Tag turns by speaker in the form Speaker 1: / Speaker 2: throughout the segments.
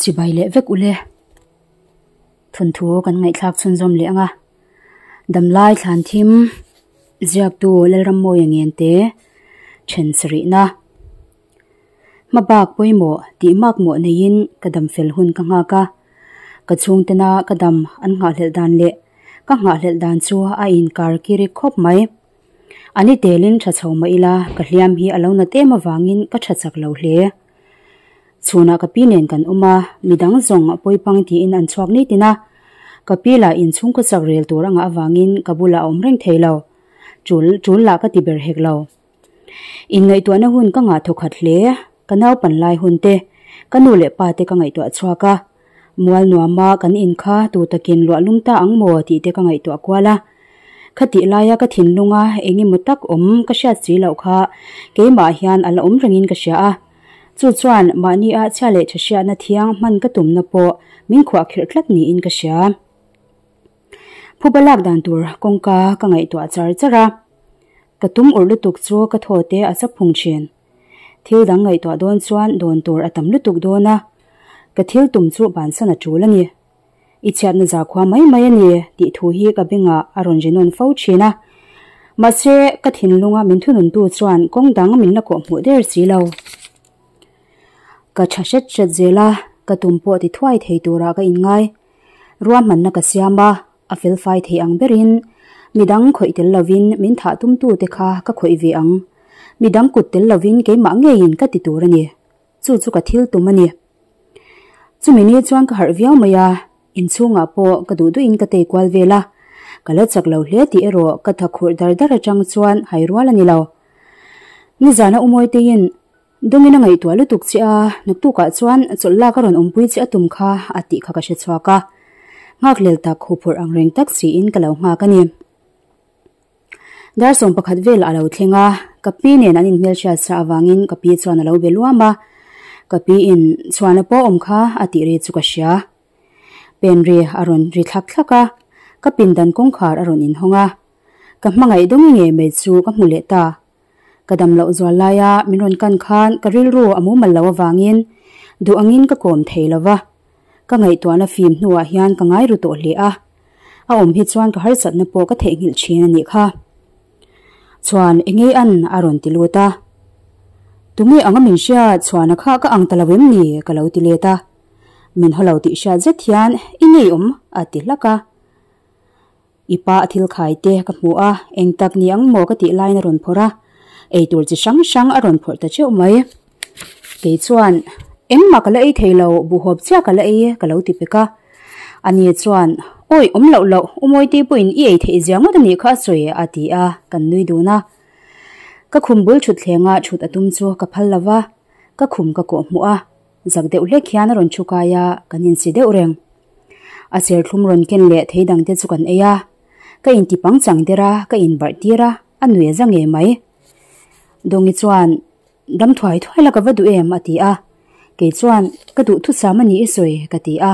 Speaker 1: Chibai leh vek ule. Thawnthu kan ngaihthlak chhunzawm leh anga damlai thlan thim ziaktu Lalrammawia Ngente then sarihna hmabak pawimawh tih makmawh neiin ka dam fel hun ka nghak a, ka chhungtena ka dam an nghahhlelh dan leh ka nghahhlelh dan chu a inkar kiri khawp mai. A ni telin tha chho mah ila ka hliam hi a lo nat em avangin ka tha chak lo hle. Chhunah ka pi nen kan awm a, midang zawng a pawipang tiin an chhuak nitin a. Ka pi lah inchhung ka chak rel tur a ngah avangin ka bulah a awm reng thei lo. Tul tul lah ka ti ber hek lo. Inngaihtuahna hun ka ngah thawkhat hle, ka naupan lai hun te, ka nu leh pa te ka ngaihtuah chhuak a. Mual nuama kan in kha tu takin luah lum ta ang maw tih te ka ngaihtuah kual a. Khatih laia ka thinlunga eng emaw tak awm ka hriat si loh kha keimah hian a la awm rengin ka hria a. Chu chuan mahni ah chhia leh tha hriatna thiang hman ka tumna pawh min khuahkhirh tlat niin ka hria. Phuba lak dan tur kawngka ka ngaihtuah char char a. Ka tum urh lutuk chu ka thaw te a chak phung thin. Thil dang ngaihtuah dawn chuan dawn tur a tam lutuk dawn a, ka thil tum chu bansan a tul a ni. I chhiatna zakhua mai mai a ni tih thu hi ka bengah a rawn ri nawn fo thin a. Mahse, ka thinlunga min thununtu chuan kawng dang min la kawh hmuh der si lo. Ka tha hret hret zel a, ka tum pawh ti thuai thei turah ka inngai. Ruahmanna ka siam a, a felfai thei ang berin midang khawih tel lovin min thah tumtute kha ka khawih ve ang. Midang kut tel lovin keimah ngeiin ka ti tur a ni. Chu chu ka thil tum a ni. Chumi ni chuan ka harh viau mai a, inchhungah pawh ka duh duhin ka tei kual vel a. Ka la chak lo hle tih erawh ka tha khurh dar dar atang chuan hai rual a ni lo. Nizana Umawi-teiin Dawngin a ngaihtuah lutuk che a, naktukah chuan chawlh lak a rawn awmpui che a tum kha a tih kha ka hre chhuak a. Nghakhlel tak huphurh ang reng tak siin ka lo nghak a ni. Dar 11 velah a lo thleng a, ka pi nen an inhmelhriat sa avangin ka pi chuan a lo be luam a. Ka pi in chhuana pawh awm kha a tih ri chu ka hria. Pen ri a rawn ri thlak thlak a, ka pindan kawngkhar a rawn inhawng a. Ka hmangaih dawngi ngei mai chu ka hmu leh ta. Ka dam loh zual laia min rawn kan khan ka rilru a mumal loh avangin duh angin ka kawm thei lo va, ka ngaihtuahna fim hnuah hian ka ngai ru tawh hle a, a awm hi chuan ka harsatna pawh ka theihnghilh thin a nih kha. Chuan engei an a rawn ti lut a. Tunge anga min hriat chhuana kha ka ang ta lo em ni ka lo ti let a. Min haw lo tih hriat zet hian i ngei awm a ti hlak a. I pa a thil khai te ka hmu a, eng tak ni ang maw ka tih laiin a rawn phawrh a, eitur chi hrang hrang a rawn phawrh ta teuh mai. Kei chuan, Engmah ka la ei thei lo, buhhawp chiah ka la ei ka lo ti pek a. Ani chuan, Awi, awm loh loh, u Mawite pawhin i ei theih zia ngawt a nih kha a sawi a ti a, kan nui dun a. Ka khum bul thut thlenga thut a tum chu ka phal lo va, ka khum ka kawh hmuh a. Zak deuh hlek hian a rawn thu kai a, kan insi deuh reng. A serthlum rawn ken leh thei dangte chu kan ei a, ka inti pangchang der a, ka inbarh tir a, a nui a za ngei mai. Dawngi chuan, Dam thuai thuai la ka va duh em? a ti a. Kei chuan, Ka duh thusam a ni i sawi, ka ti a.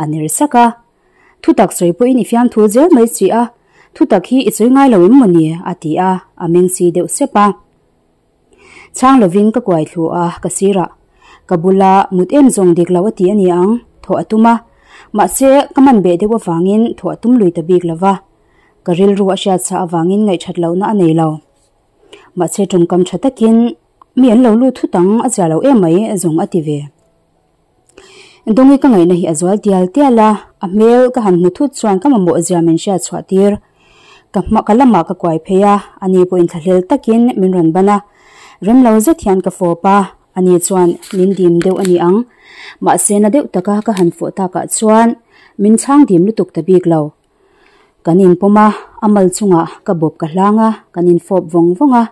Speaker 1: A ner sak a. Thutak sawi pawhin i fiamthu zel mai si a, thutak hi i sawi ngai lo em mawni? a ti a, a meng si deuh sep a. Chhang lovin ka kuai thlu a, ka sirah. Ka bula mut em zawng dik lo a ti a ni ang, thawh a tum a. Mahse, ka man beh deuh avangin thawh a tum lui ta bik lo va. Ka rilru a hriat sa avangin ngaihṭhat lohna a nei lo. Mahse, ṭawngkam ṭha takin mi an lo lut thut ang a zia lo em mai zawng a ti ve. Dawngi ka ngaihna hi a zual tial tial a, a hmel ka han hmu thut chuan ka mamawh zia min hriat chhuah tir. Ka hma ka lamah ka kuai phei a, ani pawhin thlahlel takin min rawn ban a. Rem lo zet hian ka fawp a, ani chuan min dim deuh a ni ang. Mahse na deuh taka ka han fawh takah chuan min chhang dim lutuk ta bik lo. Kan inpawm a, a mal chungah ka bawp ka hlang a, kan infawp vawng vawng a.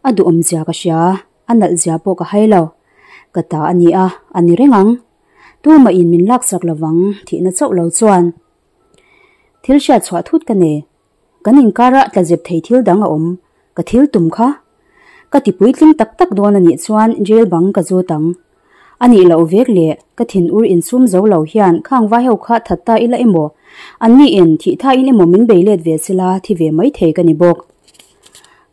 Speaker 1: A duhawmzia ka hria. A nalh zia pawh ka hai lo. Ka ta a ni a, a ni reng ang. Tumah in min laksak lovang thihna chauh lo chuan. Thil hriat chhuah thut ka nei. Kan inkara tla zep thei thil dang a awm. Ka thil tum kha. Ka ti puitling tak tak dawn a nih chuan jail bang ka zut ang. A nih loh vek leh ka thin ur insum zo lo hian khang vai ho kha that ta ila emaw, an ni in thih tha in emaw min bei let ve sela thi ve mai thei ka ni bawk.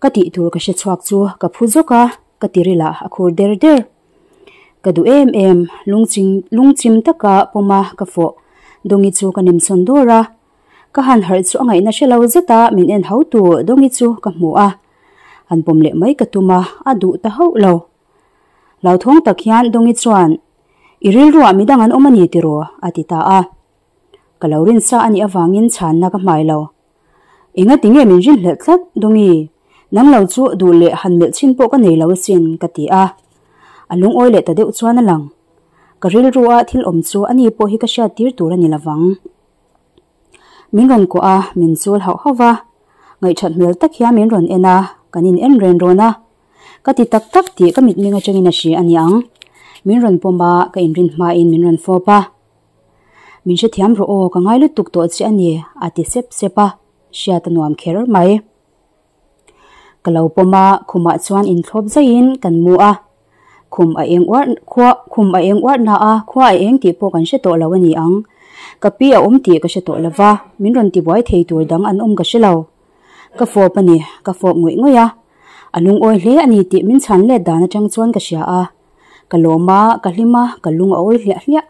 Speaker 1: Ka tih tur ka hre chhuak chu ka phu zawk a, ka tiril ah a khur der der. Ka duh em em, lungchim lungchim taka pawma ka fawh Dawngi chu ka nemsawn dawr a. Ka han harh chu a ngaihna hre lo zeta min en hau tu Dawngi chu ka hmu a. Han pawm leh mai ka tum a, a duh ta hauh lo. Hlauthawng tak hian Dawngi chuan, I rilruah midang an awm a ni tiraw? a ti ta a. Ka lo rinsa a nih avangin chhanna ka hmai lo. Engati nge min rinhlelh tlat Dawngi? Nang lo chu duh leh han melh chhin pawh ka nei lo asin ka ti a. A lungawi leh ta deuh chuan a lang. Ka rilrua thil awm chu ani pawh hi ka hriat tir tur a ni lovang. Min rawn kuah a, min chul hauh hauh va. Ngaihthat hmel tak hian min rawn en a, kan in en ren rawn a. Ka ti tak tak tih ka mitmeng atangin a hria a niang. Min rawn pawm a, ka inrin hmain min rawn fawp a. Min hrethiam rawh aw, ka ngai lutuk tawh che a ni, a ti sep sep a, hriat a nuam kher mai. Ka lo pawm a, khumah chuan inthlawp zaihin kan mu a. Khum a eng uarh khua khum a eng uarh na a, khua a eng tih pawh kan hre tawh lo a ni ang. Ka pi a awm tih ka hre tawh lo va, min rawn tibuai thei tur dang an awm ka hre lo. Ka fawp a ni, ka fawp ngawih ngawih a. A lungawi hle a ni tih min chhan let dan atang chuan ka hria a. Ka lawm a, ka hlim a, ka lung a awi hliah hliah.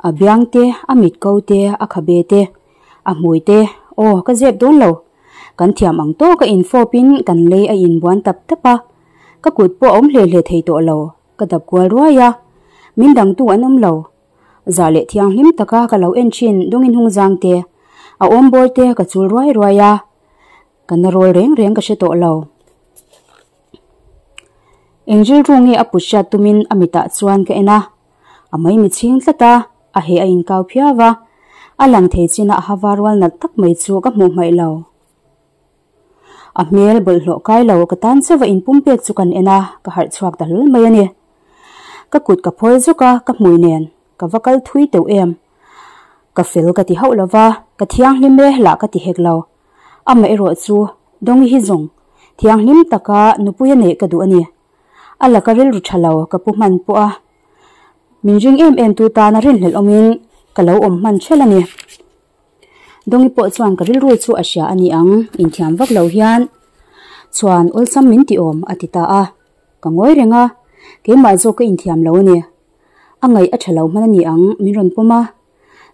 Speaker 1: A biang te, a mit ko te, a khabe te, a hmui te, aw ka zep dawn lo. Kan thiam ang tawk a infawp in kan lei a inbuan tap tap a. Ka kut pawh a awm hle hle thei tawh lo, ka dap kual ruai a. Min dangtu an awm lo. Zah leh thianghlim taka ka lo en thin dawngin hung zang te, a awm bawr te ka chul ruai ruai a. Ka na rawl reng reng ka hre tawh lo. Eng rilru nge a put hriat tumin a mitah chuan ka en a. A maimi chhing tlat a, a heh a inkau phiau a. A lang thei chin a a hava rual nalh tak mai chu ka hmuh hmaih lo. A hmel bawlhhlawh kai lo ka tan chauh a inpumpek chu kan en a, ka harh chhuak ta hlawl mai a ni. Ka kut ka phawi zawk a, ka hmui nen ka va kal thui teuh em. Ka fel ka ti hauh lo va, ka thianghlim e lah ka ti hek lo. Amaherawh chu Dawngi hi zawng thianghlim taka nupui a neih ka duh a ni. A laka rilru tha lo ka pu hman pawh a, min ring em em tu tana rinhlelh awmin ka lo awm hman ṭhelh a ni. Dawngi pawh chuan ka rilru chu a hria a ni ang, inthiam vak lo hian chuan awlsam min ti awm a ti ta a. Ka ngawi reng a, keimah zawk ka inthiam lo a ni. A ngaih a tha lo hman a ni ang, min rawn pawm a.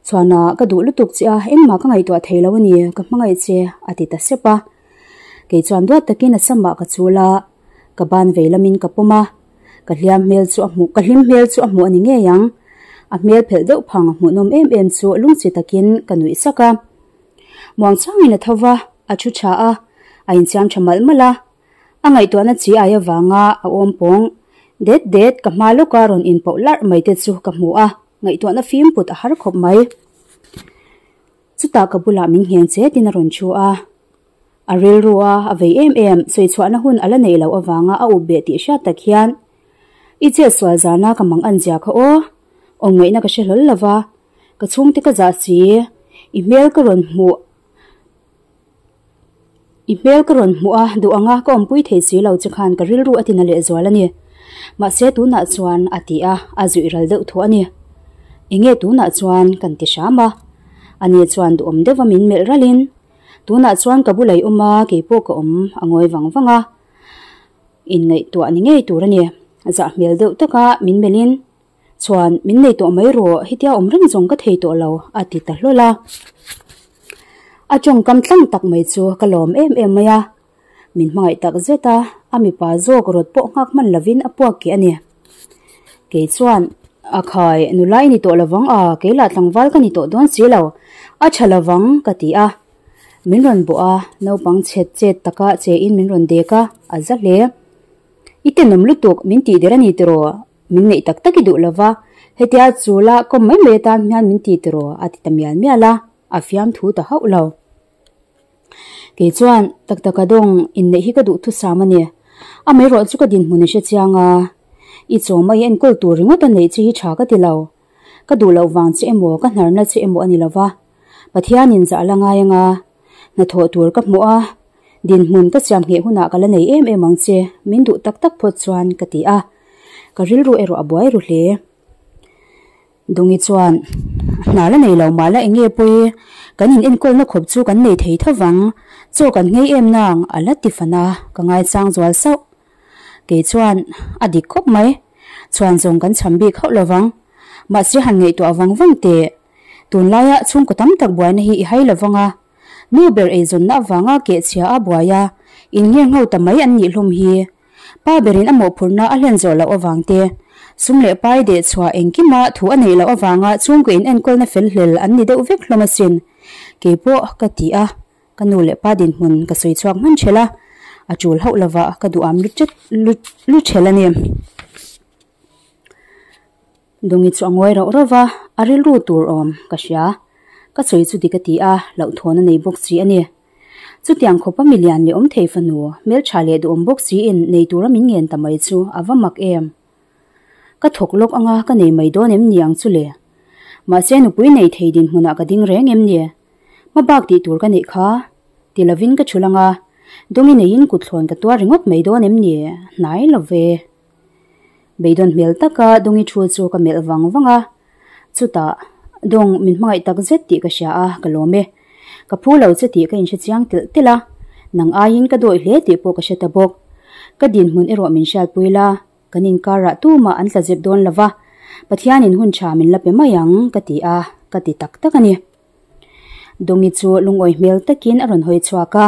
Speaker 1: Chuan a, ka duh lutuk che a, engmah ka ngaihtuah thei lo a ni, ka hmangaih che, a ti ta sep a. Kei chuan duat takin a samah ka chul a, ka ban vei lamin ka pawm a, ka hliam hmel chu a hmuh, ka hlim hmel chu a hmuh a ni ngei ang. A hmel phelh deuh phang hmuhnawm em em chu lungchi takin ka nuih sak a. Muangchangin a tho va, a thu tha a, a insiam tha malh malh a. A ngaihtuahna chi ai avanga a awm pawng det det ka hma lawka rawn inpauh larh mai te chu ka hmu a. Ngaihtuahna fim put a har khawp mai. Chutah ka bulah min ngheng che tin a rawn thu a. A rilru a a vei em em, sawichhuahna hun a la neih loh avanga a up beh tih hriat tak hian, I chet sual zana ka mang an zia kha aw, awm ngaihna ka hre hlawl lo va, ka chhungte ka zah si, i hmel ka rawn hmuh. I hmel ka rawn hmuh a, duh anga ka awmpui thei si lo che khan ka rilru a tina lehzual a ni. Mahse tunah chuan a ti a, a zuih ral deuh thuah a ni. Enge tunah chuan kan ti hram a. Ani chuan duhawm deuha min melh ralin, Tunah chuan ka bulah i awm a, keipawh ka awm a ngawi vang vang a. Inngaihtuah ni ngei tur a ni. Zah hmel deuh taka min melhin. Chuan, min nei tawh mai rawh, hetia awm reng zawng ka thei tawh lo, a ti ta hlawl a. A tawngkam tlang tak mai chu ka lawm em em mai a. Min hmangaih tak zet a, a mipa zawk rawt pawh nghak hman lovin a puak keh a ni. Kei chuan, A khai, nula i ni tawh lovang a, kei lah tlangval ka ni tawh dawn si lo, a tha lovang, ka ti a. Min rawn bawh a, naupang chhet chet taka chein min rawn dek a, a za hle. I tenawm lutuk, min tih der a ni tiraw? Min neih tak tak i duh lova, hetia chula kawm mai mai atan hian min ti tiraw a ti ta mial mial a, a fiam thu ta hauh lo. Kei chuan tak taka dawng inneih hi ka duh thusam a ni. Amaherawh chu ka dinhmun i hre chiang a, i chawm a i enkawl tur ringawt a neih che hi tha ka ti lo. Ka duh loh vang che emaw ka hnarna che emaw a ni lova, Pathianin zah la ngai anga hnathawh tur ka hmuh a, Dinhmun ka siam ngheh hunah ka la nei em em ang che, min duh tak tak phawt chuan ka ti a, ka rilru erawh a buai ru hle. Dungi chuan, Hna la nei lo mah la eng nge pawi, kan in enkawlna khawp chu kan nei thei tho vang, chaw kan nghei em nang a la ti fan a, ka ngaichang zual sauh. Kei chuan, A dik khawp mai. Chhuan zawng kan cham bik hauh lovang. Mahse han ngaihtuah vang vang teh. Tunlaia chhungkaw tam tak buaina hi i hai lovang a. Nu ber eizawnna avanga kehchhia a buai a, innghir ngho ta mai an nih hlawm hi. Pa berin a mawhphurhna a hlen zawh loh avang te, sum leh pai deh chhuah engkima thu a neih loh avanga chhungkaw in enkawlna fel hlel an ni deuh vek hlawm asin. Kei pawh ka ti a, ka nu leh pa dinhmun ka sawi chhuak hman ṭhelh a, a ṭul hauh lovah ka duham lu ṭhelh a ni. Dawngi chu a ngawi rauh rauh va, a rilru tur awm ka hria. Ka sawi chu dik a ti a, hlauhthawn a nei bawk si a ni. Chutiang khawpa milian leh awm thei fanu, hmeltha leh duhawm bawk siin nei tura min ngen ta mai chu a va mak em. Ka thawk lawk anga ka nei mai dawn em ni ang chu le? Mahse nupui nei thei dinhmunah ka ding reng em ni? Hmabak tih tur ka neih kha ti lovin ka chhul anga, Dawngi neiin kutthlawn ka tuar ringawt mai dawn em ni? Hnai lo ve. Beidawn hmel taka Dawngi thu chu ka melh vang vang a, chutah Dawng min hmangaih tak zet tih ka hria a, ka lawm e. Ka phu lo che tih ka inhre chiang telh telh a, nang aiin ka dawih hle tih pawh ka hre ta bawk. Ka dinhmun erawh min hriatpui la, kan inkarah tumah an tla zep dawn lo va, Pathianin hun tha min la pe mai ang ka ti a, ka ti tak tak a ni. Dawngi chu lungawi hmel takin a rawn hawi chhuak a,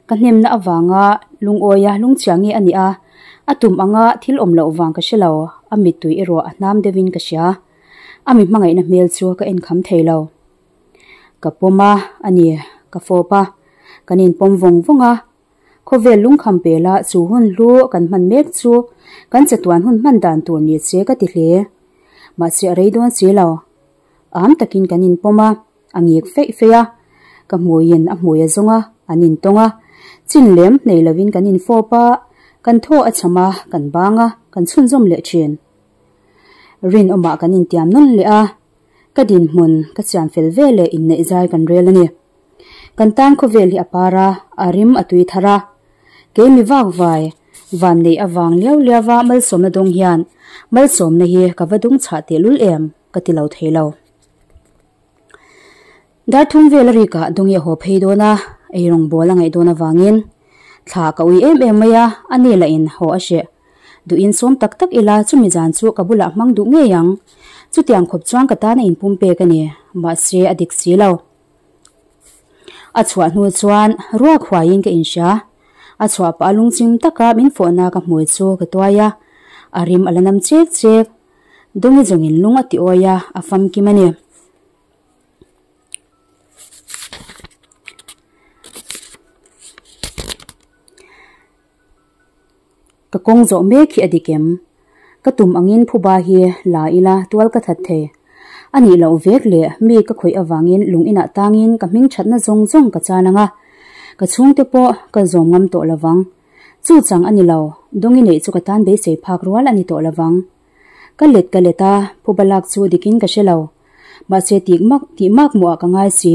Speaker 1: ka hnemna avanga lungawia lungchhia nge a nih a, a tum anga thil awm loh vang ka hre lo, a mittui erawh a hnam deuhin ka hria. A mi hmangaihna hmel chu ka en kham thei lo. Ka pawm a, a ni, ka fawp a, kan inpawm vawng vawng a, khawvel lungkham pela chu hun hlu kan hman mek chu kan chatuan hun hman dan tur ni che ka ti hle. Mahse a rei dawn si lo. Am takin kan inpawm a, a ngik feih feih a, ka hmuiin a hmui a zawng a, an intawng a, chin lem hnei lovin kan infawp a, kan thaw a cham a, kan bang a, kan chhunzawm leh thin. Rinawmah kan intiam nawn leh a, ka dinhmun ka siam fel ve leh inneih zai kan rel a ni. Kan tan khawvel hi a par a, a rim a tui thar a. Keimi vak vai, van neih avang liau liau va malsawmna dawng hian malsawmna hi ka va dung chhah tehlul em? ka ti lo thei lo. Dar thum vel a rikah Dawngi a haw phei dawn a, eirawng bawl a ngaih dawn avangin thla ka ui em em mai a, a ni lah in haw a hreh. Duhin sawm tak tak ila chumi zan chu ka bulah hmang duh ngei ang. Chutiang khawp chuan ka tan a inpum pek a ni, mahse a dik si lo. A chhuah hnu chuan ruak huaiin ka inhria. A chhuah pah a lungchim taka min fawhna ka hmui chu ka tuai a, a rim a la nam chek chek. Dawngi zawngin lung a ti awi a, a famkim a ni. Ka kawng zawh mek hi a dik em? Ka tum angin phuba hi la ila tual ka that thei. A nih loh vek leh mi ka khawih avangin lung inah tangin ka hming thatna zawng zawng ka chan ang a, ka chhungte pawh ka zawm ngam tawh lovang. Chu chang a ni lo, Dawngi neih chu ka tan beisei phak rual a ni tawh lovang. Ka let ka let a, phuba lak chu dikin ka hre lo. Mahse tih mak tih mak muah ka ngai si.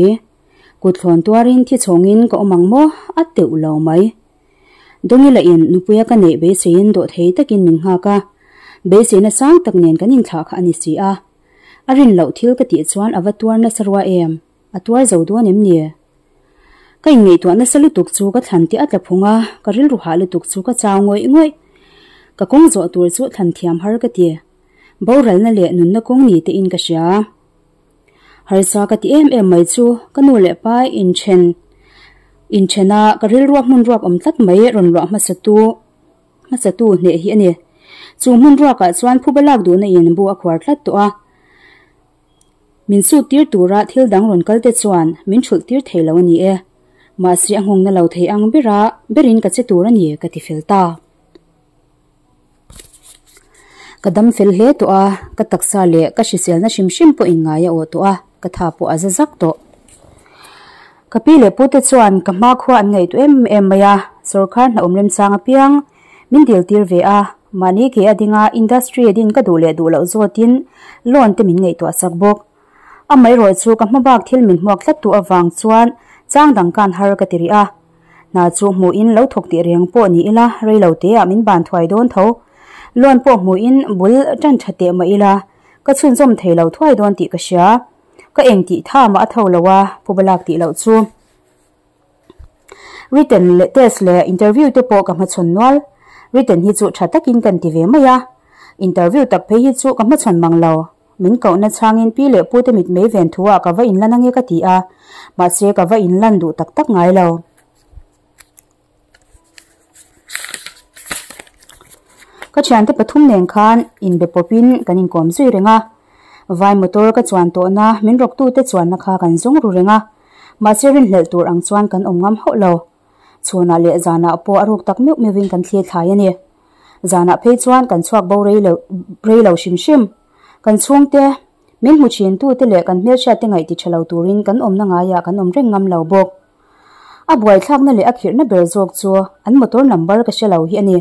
Speaker 1: Kut thlawn tuarin thi chhawngin ka awm ang maw? A teuh lo mai. Dawngi lahin nupuia ka neih beiseiin dawh thei takin min nghak a, beiseina sang tak nen kan inthlah kha a ni si a. A rin loh thil ka tih chuan a va tuar nasa rua em? A tuar zo dawn em ni? Ka inngaihtuah nasa lutuk chu ka thlan tih a tla phung a, ka rilru hah lutuk chu ka chau ngawih ngawih. Ka kawng zawh tur chu thlan thiam har ka ti. Boralna leh nunna kawng ni tein ka hria. Harsa ka ti em em mai chu ka nu leh pa inthen inthena ka rilruak hmun ruak awm tlat mai rawn luah hmasatu hmasatu hneh hi a ni. Chu hmun ruakah chuan phuba lak duhna in bu a khuar tlat tawh a. Min sut tir tura thil dang rawn kal te chuan min thulh tir thei lo a ni e. Mahse a nghawngna lo thei ang bera berin ka che tur a ni ka ti fel ta. Ka dam fel hle tawh a, ka taksa leh ka hriselna hrim hrim pawh inngai a awh tawh a, ka tha pawh a za zak tawh. Ka pi leh pute chuan ka hmakhua an ngaihtuah em em mai a, sawrkhar hna awm remchang apiang min dil tir ve a, mahni ke a ding a, industry a din ka duh leh duh loh zawtin loan te min ngaihtuah sak bawk. Amaherawh chu ka hma bak thil min hmuak tlat tu avang chuan chang dang kan har ka ti rih a. Hna chu hmuhin lo thawk tih reng pawh ni ila rei lo te ah min ban thuai dawn tho. Loan pawh hmuhin bul tan tha teh mah ila ka chhunzawm thei lo thuai dawn tih ka hria. Ka eng tih tha mah a tho lo a, pu Balak tih loh chu. Written leh test leh interview te pawh ka hmachhawn nual. Written hi chu tha takin kan ti ve mai a. Interview tak phei hi chu ka hmachhawn mang lo. Min kohna chhangin pi leh pute mitmei ven thu ah ka va inlan ange ka ti a, mahse ka va inlan duh tak tak ngai lo. Ka thiante pathum nen khan inbe pawpin kan inkawm zui reng a, vai motor ka chuan tawhna min rawktute chuanna kha kan zawng ru reng a, mahse rinhlelh tur ang chuan kan awm ngam hauh lo. Chhunah leh zanah pawh a ruk tak meuh meuhin kan thlir thlai a ni. Zanah phei chuan kan chhuak bo rei lo rei lo hrim hrim. Kan chhungte, min hmu thintute leh kan hmelhriatte ngaih ti tha lo turin kan awmna ngaiah kan awm reng ngam lo bawk. A buaithlakna leh a khirhna ber zawk chu an motor number ka hre lo hi a ni.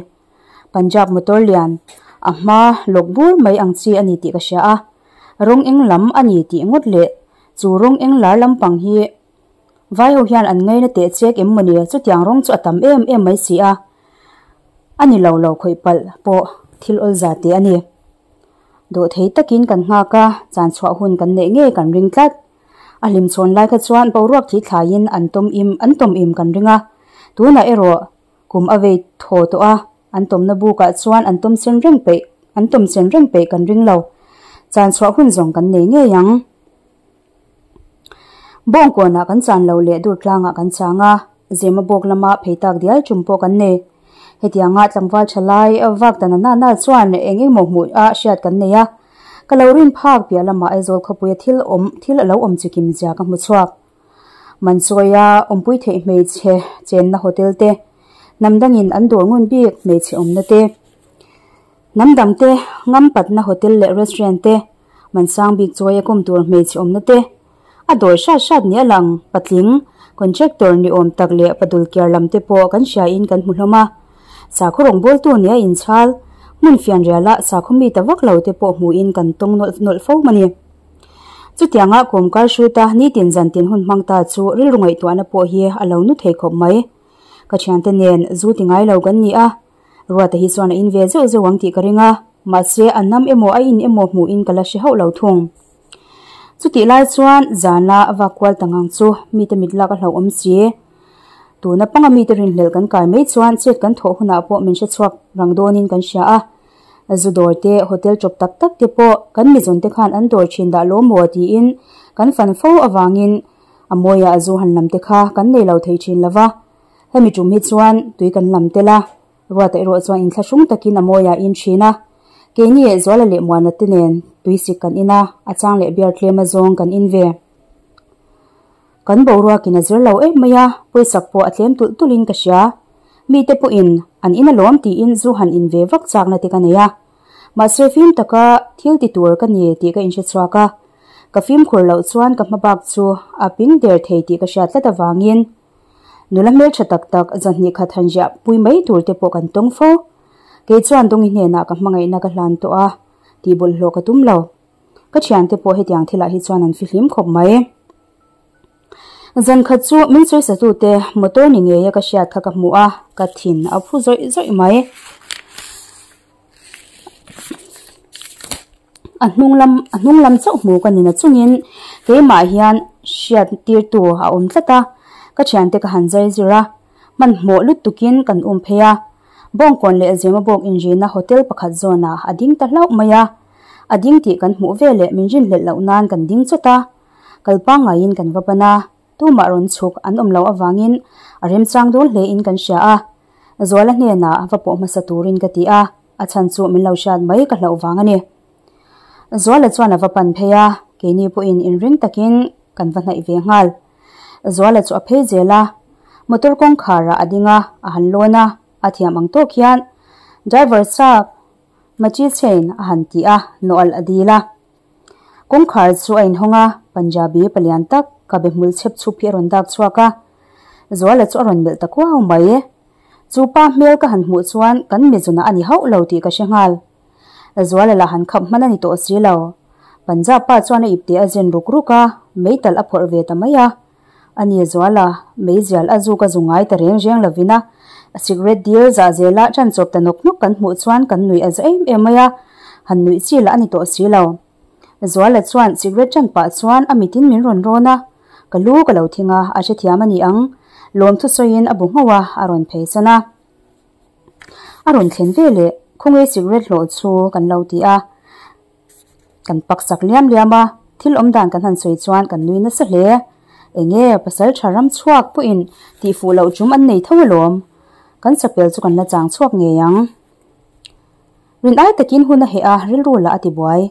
Speaker 1: Punjab motor lian, a hma lawk bur mai ang chi a ni tih ka hria a. Rawng eng lam a ni tih ngawt leh chu rawng eng lar lampang hi Vai ho hian an ngaina teh chek em mawni chutiang rawng chu a tam em em mai si a, a ni lo lo khawih palh pawh thil awl za teh a ni. Dawhthei takin kan nghak a, chan chhuah hun kan neih ngei kan ring tlat. A hlim chhawn lai kha chuan boruak thli thlaiin an tawm im an tawm im kan ring a, tunah erawh kum a vei thaw tawh a, an tawmna bukah chuan an tawm sen reng peih an tawm sen reng peih kan ring lo. Chan chhuah hun zawng kan nei ngei ang. Bawngkawnah kan chan lo leh dur tlangah kan chang a, Zema bawk lama phei tak dial tum pawh kan nei. Hetianga tlangval tha lai vak ta na na chuan eng engmaw hmuh a hriat kan nei a, ka lo rin phak piah lamah Aizawl khawpuia thil awm thil a lo awm chikim zia ka hmu chhuak. Manchawia awmpui theih hmeichhe chenna hotel te, hnam dangin an dawr ngun bik hmeichhe awmna te, hnam dangte ngampatna hotel leh restaurant te, Mansang bik chawi a kum tur hmeichhe awmna te, a dawi hrat hrat ni a lang, patling, contractor ni awm tak leh padul kiar lam te pawh kan hria in kan hmu hlawm a. Sakhaw rawngbawltu ni a inchhal, hmun fianrial ah sakhaw mi ta vak lo te pawh hmu in kan tawng nawlh nawlh fo a ni. Chutianga kawmkar hruta nitin zantin hun hmang ta chu rilru ngaihtuahna pawh hi a lo nu thei khawp mai. Ka thiante nen zu ti ngai lo kan ni a, Ruata hi chuan a in ve zeuh zeuh ang tih ka ring a, mahse a nam emaw a in emaw hmuhin ka la hre hauh lo thung. Chutih lai chuan zana a vak kual ta ngang chu mite mit lak a hlauhawm si. Tuna panga mite rinhlelh kan kai mai chuan chet kan thawh hunah pawh min hre chhuak rang dawnin kan hria a. Zu dawr te, hotel chawp tak tak te pawh kan mizawn te khan an dawr thin dah lawm maw tiin kan fan fo avangin a mawiah zu han lam te kha kan nei lo thei thin lova. Hemi tum hi chuan tui kan lam tel a, Ruata erawh chuan inthlahrung takin a mawi ah in thin a. Keini Zuala leh Muana te nen tui sik kan in a, a chang leh beer tlem azawng kan in ve. Kan boruakin a zir lo em mai a, pawisak pawh a tlem tulh tulhin ka hria. Mite pawhin an in alawm tiin zu han in ve vak chakna te ka nei a. Mahse fim taka thil ti tur ka ni tih ka inhre chhuak a, ka fimkhur loh chuan ka hmabak chu a ping der thei tih ka hriat tlat avangin Nula hmeltha tak tak zahnih khat han ziah pui mai tur te pawh kan tawng fo. Kei chuan Dawngi hnenah ka hmangaihna ka hlan tawh a, tih bawlhhlawh ka tum lo. Ka thiante pawh hetiang thilah hi chuan an fihlim khawp mai. Zan khat chu min sawisatute motor ni ngeia ka hriat kha ka hmu a, ka thin a phu zawih zawih mai. A hnung lam a hnung lam chauh hmu ka ni na chungin keimah hian hriat tirtu a awm tlat a, ka thiante ka han zai zir a, hmanhmawh lutukin kan um phei a, Bawngkawn leh Zemabawk inrina hotel pakhat zawnah a ding ta hlauh mai a, a ding tih kan hmuh veleh min rinhlelh loh nan kan ding chawt a, kal pangngaiin kan va pan a, tumah rawn chhuk an awm loh avangin a remchang dawn hlein kan hria a. Zuala hnenah va pawh hmasa turin ka ti a, a chhan chu min lo hriat mai ka hlauh vang a ni. Zuala chuan a va pan phei a, keini pawhin inring takin kan va hnaih ve nghal. Zuala chu a phei zel a, motor kawngkharah a ding a, a han lawn a, a thiam ang tawk hian driver chak Machi chain a han ti a, nawh alh a dil a. Kawngkhar chu a inhawng a, Punjabi palian tak ka be hmul chhep chhup hi a rawn dak chhuak a, Zuala chu a rawn melh ta kuau mai. Chu pa hmel ka han hmuh chuan kan mizuna a ni hauh lo tih ka hre nghal. Zuala lah han khap hman a ni tawh si lo. Punjab pa chuan a ipte a zen ruk ruk a, meitalh a phawrh ve ta mai a. A ni Zuala, meizial a zuk a zu ngai ta reng reng lovin a, cigarette dil zah zela ṭan chawp ta nawk nawk kan hmuh chuan kan nuih a za em em mai a, han nuih chi lah a ni tawh si lo. Zuala chuan cigarette ṭan pah chuan a mitin min rawn rawn a, ka lu ka lo thing a, a hrethiam a ni ang, lawmthu sawiin a bu nghauh a, a rawn phei san a. A rawn thlen ve leh. Khawnge cigarette hlawh chu kan lo ti a. Kan pak sak liam liam a, thil awm dan kan han sawi chuan kan nui nasa hle. Enge pasal tha ram chhuak pawhin tih fuh loh tum an nei tho alawm. Kan chapel chu kan la chang chhuak ngei ang. Rin ai takin hun a heh a, rilru lah a ti buai.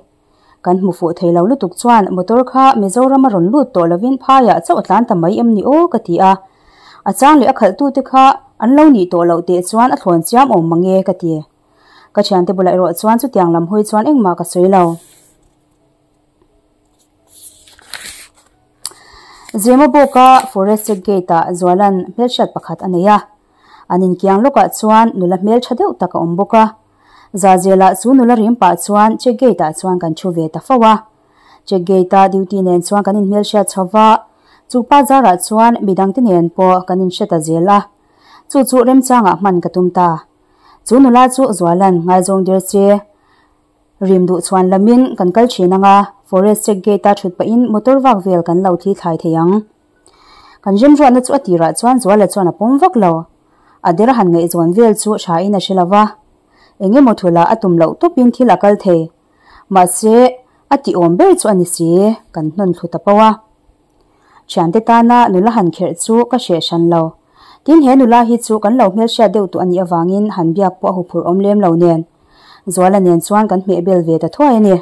Speaker 1: Kan hmu fuh thei lo lutuk chuan motor kha Mizoram a rawn lut tawh lovin phaiah chauh a tlan ta mai em ni aw ka ti a. A chang leh a khalhtute kha an lo nih tawh loh teh chuan a thlawn chiam awm mange ka ti. Ka thiante bulah erawh chuan chutiang lam hawi chuan engmah ka sawi lo. Zema bawka Forest Check Gate ah Zualan hmelhriat pakhat a nei a. An inkiang lawkah chuan nula hmeltha deuh tak a awm bawk a. Zahzelah chu nula rim pah chuan Check Gate ah chuan kan thu ve ta fo a. Check Gate a duty nen chuan kan inhmelhriat chho va, chu pa zarah chuan midangte nen pawh kan inhre ta zel a. Chu chu remchangah hman ka tum ta. Chu nula chu Zualan ngaizawng der che rim duh chhuan lamin kan kal thin ang a, Forest Check Gate a thut pahin motor vak vel kan lo thi thlai thei ang. Kan remruatna chu a tirah chuan Zuala chuan a pawm vak lo. A der han ngaihzawn vel chu tha in a hre lo va. Eng emaw thulah a tum loh tawpin thil a kal thei. Mahse, a tih awm ber chu a ni si, kan hnawn thlu ta poh a. Thiante tana nula han kherh chu ka hreh hran lo. Tin, he nula hi chu kan lo hmelhriat deuh tawh a nih avangin han biak pawh a huphurh awm lem lo nen. Zuala nen chuan kan hmeh bel ve ta thuai a ni.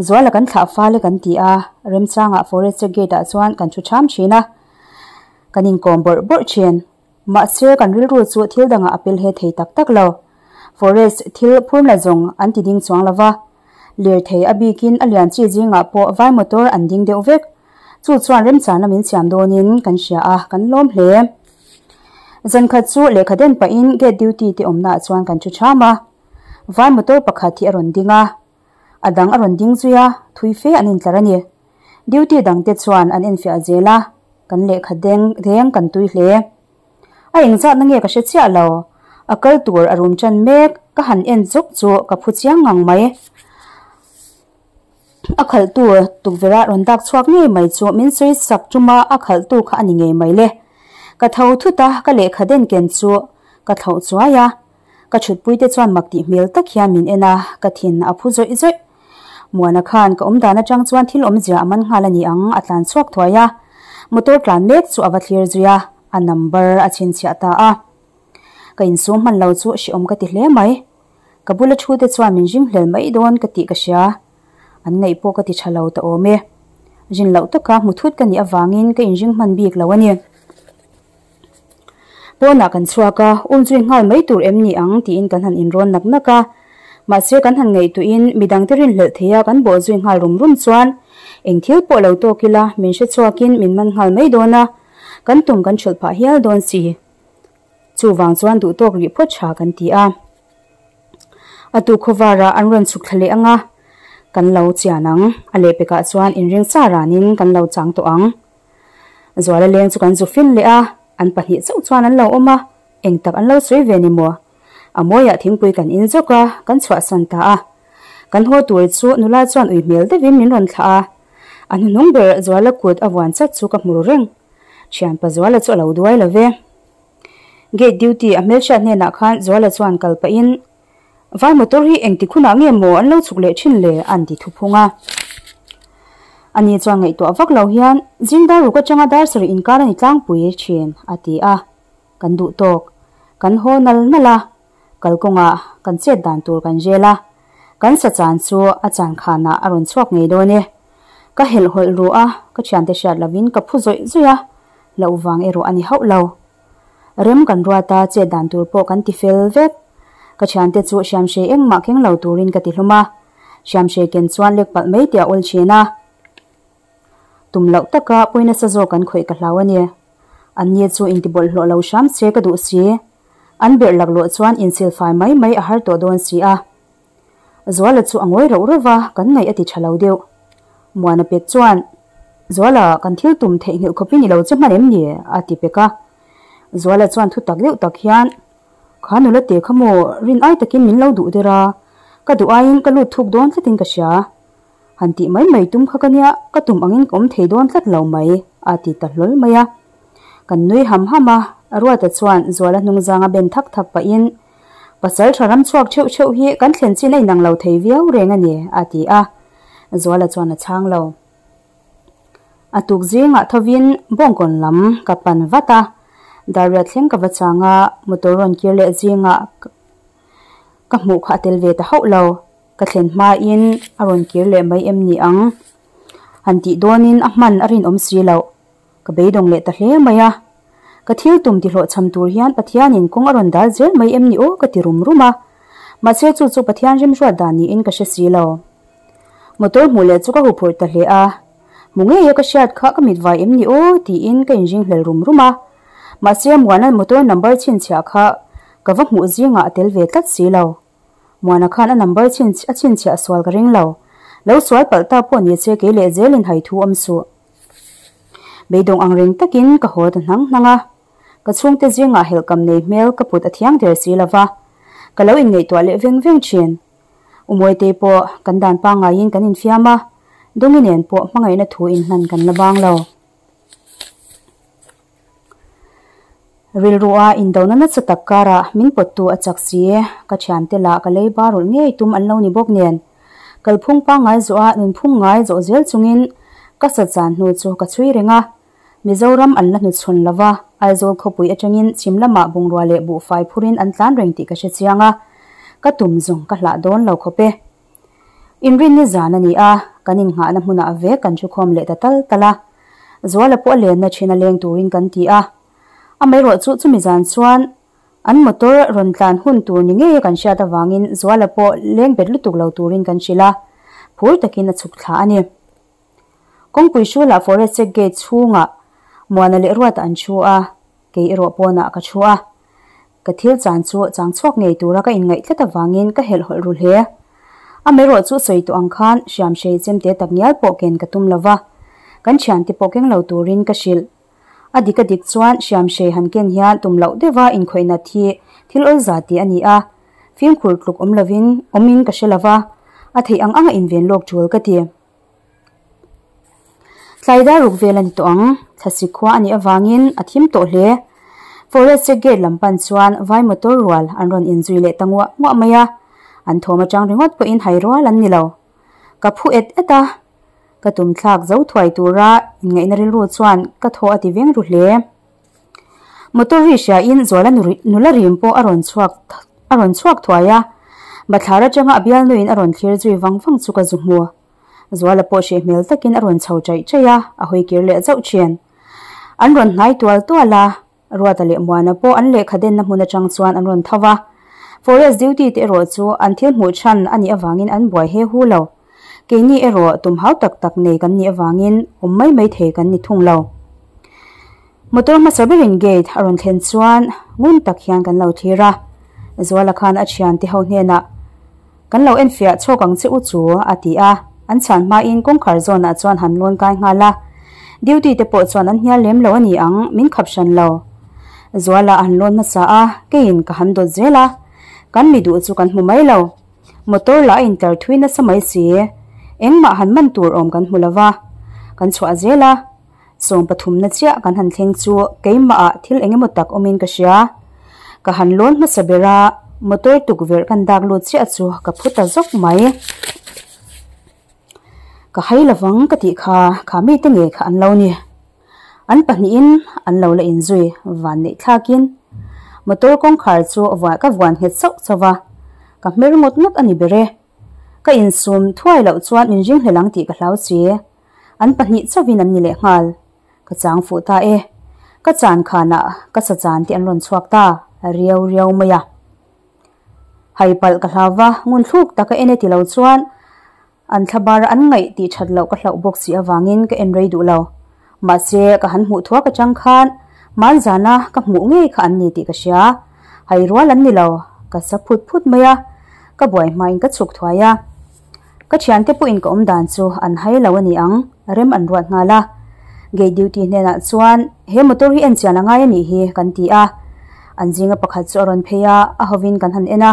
Speaker 1: Zuala kan thlah fal e kan ti a, remchangah Forest Check Gate ah chuan kan thu ṭham ṭhin a, kan inkawm bawrh bawrh ṭhin. Mahse, kan rilru chu thil dangah a pel he thei tak tak lo. Forest thil phurna zawng an ti ding chuang lo va. Lirthei a bikin a lian chi zingah pawh vai motor an ding deuh vek. Chu chuan remchana min siam dawnin kan hria a, kan lawm hle. Zankhat chu lehkha den pahin gate duty te awmnaah chuan kan thu ṭham a. Vai motor pakhat hi a rawn ding a, a dang a rawn ding zui a, thui fe an intlar a ni. Duty dangte chuan an enfiah zel a, kan lehkha deng reng kan tui hle. A engzatna nge ka hre chiah lo, a kal tur a rum tan mek, ka han en zawk chu ka phu chiang ngang mai. A khalhtu tukverh a rawn dak chhuak ngei mai chu min sawi sak tuma a khalhtu kha a ni ngei mai le. Ka tho thut a, ka lehkha den ken chu ka thlauh chuai a. Ka thutpuite chuan mak tih hmel tak hian min en a, ka thin a phu zawih zawih. Muana khan ka awm dan atang chuan thil awmzia a man nghal a ni ang, a tlan chhuak thuai a. Motor tlan mek chu a va thlir zui a, a number a chhinchhiah ta a. Ka insum hman lo chu hrehawm ka ti hle mai. Ka bula thu te chuan min ring hlel mai dawn ka tih ka hria. An ngaih pawh ka ti tha lo ta awm e. Rin loh taka hmu thut ka nih avangin ka inring hman bik lo a ni. Pawnah kan chhuak a, um zui nghal mai tur em ni ang tiin kan han inrawn nak nak a. Mahse kan han ngaihtuahin midangte rinhlelh thei a kan bawh zui nghal rum rum chuan eng thil pawh lo tawk ila min hre chhuakin min man nghal mai dawn a, kan tum kan ṭhulh phah hial dawn si. Chuvang chuan duhtawk rih phawt tha kan ti a. A tu khawvarah an rawn chhuk thla leh ang a, kan lo chian ang. A lehpekah chuan inring sa ranin kan lo chang tawh ang. Zuala leng chu kan zu fin leh a, an pahnih chauh chuan an lo awm a, eng tak an lo sawi ve ni maw? A mawiah thingpui kan in zawk a, kan chhuahsan ta a. Kan haw tur chu nula chuan ui hmel deuhin min rawn thlah a, a hnuhnung ber Zuala kut a vuan chat chu ka hmu ru reng. Thianpa Zuala chu a lo duai lo ve. Gate duty a hmelhriat hnenah khan Zuala chuan kal pahin, Vai motor hi engti khunah nge maw an lo chhuk leh thin le? an ti thuphung a. Ani chuan ngaihtuah vak lo hian, Zing dar ruk atanga dar sarih inkar a ni tlangpui thin, a ti a. Kan duh tawk. Kan haw nal nal a, kalkawngah kan chet dan tur kan rel a. Kan sa chan chu a chan khanah a rawn chhuak ngei dawn e. Ka helh hawlh ru a, ka thiante hriat lovin ka phu zawih zawih a, loh vang erawh a ni hauh lo. Rem kan ruat a, chet dan tur pawh kan ti fel vek. Ka thiante chu hriamhrei engmah keng lo turin ka ti hlum a, hriamhrei ken chuan lek palh mai tih a awl thin a. Tum loh taka pawi nasa zawk an khawih ka hlau a ni. An ni chu intibawlhhlawh lo hram se ka duh si. An berh laklawh chuan insilfai mai mai a har tawh dawn si a. Zuala chu a ngawi rauh rauh va, kan ngaih a ti tha lo deuh. Muana pek chuan, Zuala, kan thil tum theihnghilh khawpin i lo che hman em ni? a ti pek a. Zuala chuan thu tak deuh tak hian, Kha nula te kha maw, rin ai takin min lo duh der a, ka duh aiin ka lut thuk dawn tlatin ka hria. Han tih mai mai tum kha ka nia, ka tum angin ka awm thei dawn tlat lo mai, a ti ta hlawl mai a. Kan nui ham ham a, Ruata chuan Zuala hnungzanga ben thak thak pahin, Pasal tha ram chhuak theuh theuh hi kan thlen chin a inang lo thei viau reng a ni, a ti a. Zuala chuan a chhang lo. A tuk zingah thovin Bawngkawn lam ka pan vat a, Darriat thleng ka va chang a, motor rawn kir leh zingah ka hmuh kha a tel ve ta hauh lo. Ka thlen hmain a rawn kir leh mai em ni ang? Han tih dawnin a hman a rinawm si loh. Ka beidawng leh ta hle mai a. Ka thil tum tihlawhchham tur hian Pathianin kawng a rawn dal zel mai em ni aw ka ti rum rum a. Mahse chu chu Pathian remhruat dan niin ka hre si lo. Motor hmuh leh chu ka huphurh ta hle a. Hmu ngei a ka hriat kha ka mit vai em ni aw tiin ka inringhlel rum rum a. Mahse Muana motor number chhinchhiah kha ka va hmuh zingah a tel ve tlat si lo. Muana khan a number chhin a chhinchhiah sual ka ring lo. Lo sual palh ta pawh ni che kei leh zelin hai thu awm suh. Beidawng ang reng takin ka haw ta hnang hnang a. Ka chhungte zingah helhkam nei hmel ka put a thiang der si lo va. Ka lo inngaihtuah leh veng veng thin. Umawitei pawh kan dan pangaiin kan infiam a, Dawngi nen pawh hmangaihna thu inhlan kan la bang lo. Rilrua indona nasa tak karah min pawttu a chak si, ka thiante lah ka lei ba rawlh ngei tum an lo ni bawk nen. Kalphung pangngai zawha nunphung ngai zawh zel chungin ka sa chan hnu chu ka chhui reng a. Mizoram an la hnuchhawn lo va, Aizawl khawpui atangin chhim lamah bungrua leh buhfai phurin an tlan reng tih ka hre chiang a, ka tum zawng ka hlah dawn lo khawp e. Inrinni zan a ni a, kan innghahna hmunah vek kan thukhawm leh ta tal tal a. Zuala pawh a lenna thin a leng turin kan ti a. Amaherawh chu chumi zan chuan an motor rawn tlan hun tur ni ngeia kan hriat avangin Zuala pawh leng bet lutuk lo turin kan hrilh a, phur takin a chhuk thla a ni. Kawngpui hrulah Forest Check Gate chhungah Muana leh Ruata an thu a, kei erawh pawnah ka thu a. Ka thil chan chu chang chhuak ngei tura ka inngaih tlat avangin ka helh hawlh ru hle. Amaherawh chu sawi tawh ang khan hriamhrei chemte tak ngial pawh ken ka tum lo va, kan thiante pawh keng lo turin ka hrilh. A dik a dik chuan hriamhrei han ken hian tum loh deuha inkhawih nat hi thil awlza tih a ni a, fimkhur tluk awm lovin awmin ka hre lo va, a theih ang anga inven lawk tul ka ti. Tlai dar ruk vel a ni tawh ang, thlasi khua a nih avangin a thim tawh hle. Forest check gate lam pan chuan vai motor rual an rawn inzui leh ta nguah nguah mai a, an thawm atang ringawt pawhin hai rual an ni lo. Ka phu et et a, ka tum thlak zo thuai tura inngaihna rilru chuan ka thaw a ti veng ru hle. Motor ri hriain Zuala nula rim pawh a rawn chhuak a rawn chhuak thuai a, bathlar atanga a bialnuin a rawn thlir zui vang vang chu ka zu hmu. Zuala pawh hreh hmel takin a rawn chho chaih chaih a, a hawi kir leh zauh thin. An rawn hnai tual tual a, Ruata leh Muana pawh an lehkha denna hmun atang chuan an rawn tho va. Forest duty te erawh chu an thil hmuh chhan a nih avangin an buai he hu lo. Keini erawh tum hau tak tak nei kan nih avangin awm mai mai thei kan ni thung lo. Motor hmasa berin gate a rawn thlen chuan ngun tak hian kan lo thlir a, Zuala khan a thiante ho hnenah, Kan lo enfiah chhawk ang che u chu, a ti a, an chhan hmain kawngkhar zawnah chuan han lawn kai nghal a. Duty te pawh chuan an hnial lem lo a ni ang, min khap hran lo. Zuala a han lawn hmasa a, keiin ka han dawt zel a, kan mi duh chu kan hmu mai lo. Motor lah a intlar thui nasa mai si. Engmah han man tur awm kan hmu lo va, kan chhuah zel a. Sawm pathumna chiah kan han thleng chu keimahah thil eng emaw tak awmin ka hria. Ka han lawn hmasa ber a, motor tukverh kan dak lut chiah chu ka phu ta zawk mai. Ka hai lovang ka tih kha, kha mite ngei kha an lo ni. An pahnihin an lo la inzui van neih thlakin motor kawngkhar chu ka vuan nghet sauh sauh va, ka hmer ngawt ngawt a ni ber e. Ka insum thuai loh chuan min ring hlel ang tih ka hlau si. An pahnih chauhin an ni leh nghal. Ka chang fuh ta e. Ka chan khanah ka sa chan te an rawn chhuak ta riau riau mai a. Hai palh ka hlau va, ngun thluk taka en e ti lo chuan an thlabar an ngaih tih that loh ka hlauh bawk si avangin ka en rei duh lo. Mahse ka han hmuh thuak atang khan hmanzana ka hmuh ngei kha an ni tih ka hria. Hai rual an ni lo, ka sa phut phut mai a, ka buai hmain ka chhuk thuai a. Ka thiante pawhin ka awm dan chu an hai lo a ni ang, rem an ruat nghal a. Gate duty hnenah chuan he motor hi enchian a ngai a nih hi kan ti a. An zinga pakhat chu a rawn phei a, a hovin kan han en a.